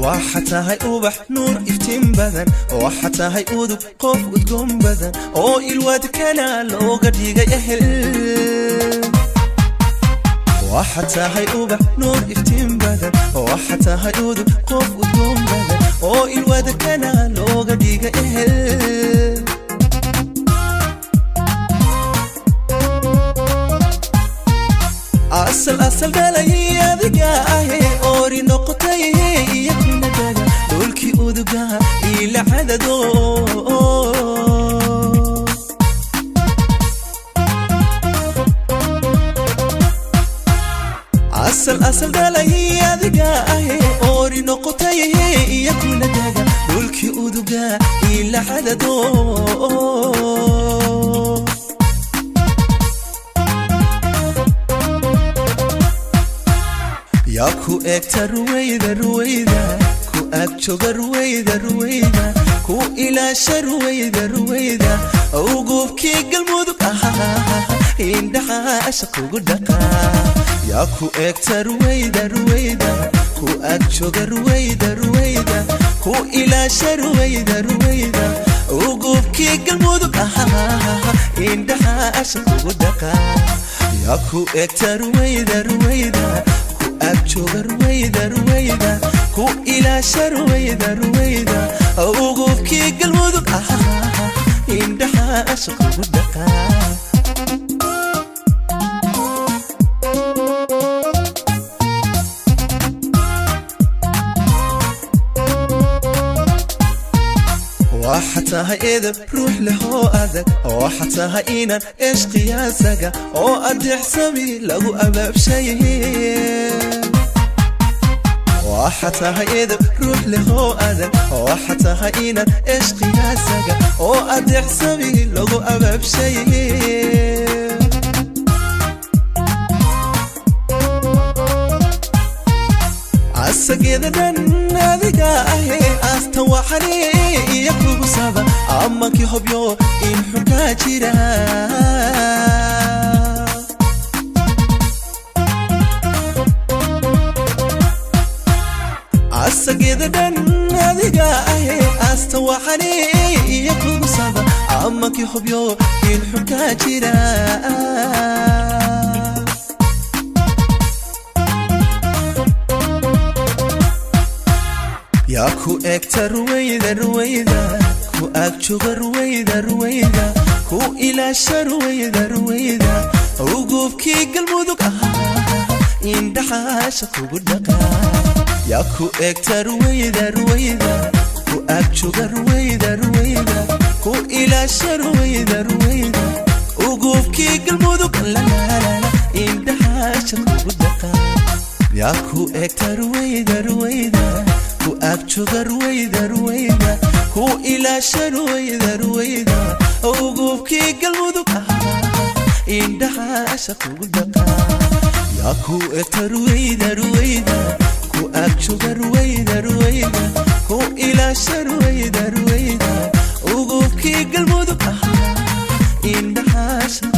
Waxa tahay ubax nuur iftiin badan, waxa tahay udug qof udgoon badan oo ilwaadkana looga dhigay ehel. Waxa tahay ubax nuur iftiin badan, waxa tahay udug qof udgoon badan oo ilwaadkana looga dhigay ehel. Asal asal dhalay adiga ahe, oori noqotay iyo kunadaga dhulkii uduga ila cadado. Asal asal dhalay adiga ahe, oori noqotay iyo kunadaga dhulkii uduga ila cadado. Yaa ku eegta ruwayda ruwayda, ku ag jooga ruwayda ruwayda, ku ilaasha ruwayda ruwayda, ugubkii Galmudug ahaa indhaha ashaq ugu dhaqaa. Yaa ku eegta ruwayda ruwayda, ku ag jooga ruwayda ruwayda, ku ilaasha ruwayda ruwayda, ugubkii Galmudug ahaa indhaha ashaq ugu dhaqaa. Yaa ku eegta ruwayda ruwayda, ku ag jooga ruwayda ruwayda, ku ilaasha ruwayda ruwayda, ugubkii Galmudug ahaa indhaha ashaq ugu dhaqaa. Waxa tahay edeb ruux leh oo adag, waxa tahay inaan ishqiyaasaga oo adeexsami lagu abaabshay. Waxa tahay edeb ruux leh oo adag, waxa tahay inaan ishqiyaasaga oo adeexsami lagu abaabshay. Asageeda dhan adiga ahe, asta waxane iyo kugu saba amankii hobyo in xunkaa jira. Asageeda dhan adiga ahe, asta waxane iyo kugu saba amankii hobyo in xunkaa jira. Yaa ku eegta ruwayda ruwayda, ku ag jooga ruwayda ruwayda, ku ilaasha ruwayda ruwayda, ugubkii Galmudug ahaa indhaha ashaq ugu dhaqaa. Yaa ku eegta ruwayda ruwayda, ku ag jooga ruwayda ruwayda, ku ilaasha ruwayda ruwayda, ugubkii Galmudug lalaalala indhaha ashaq ugu dhaqaa. Yaa ku eegta ruwayda ruwayda, ku ag jooga ruwayda ruwayda, ku ilaasha ruwayda ruwayda, ugubkii Galmudug ahaa indhaha ashaq ugu dhaqaa. Yaa ku eegta ruwayda ruwayda, ku ag jooga ruwayda ruwayda, ku ilaasha ruwayda ruwayda, ugubkii Galmudug ahaa indhaha ashaq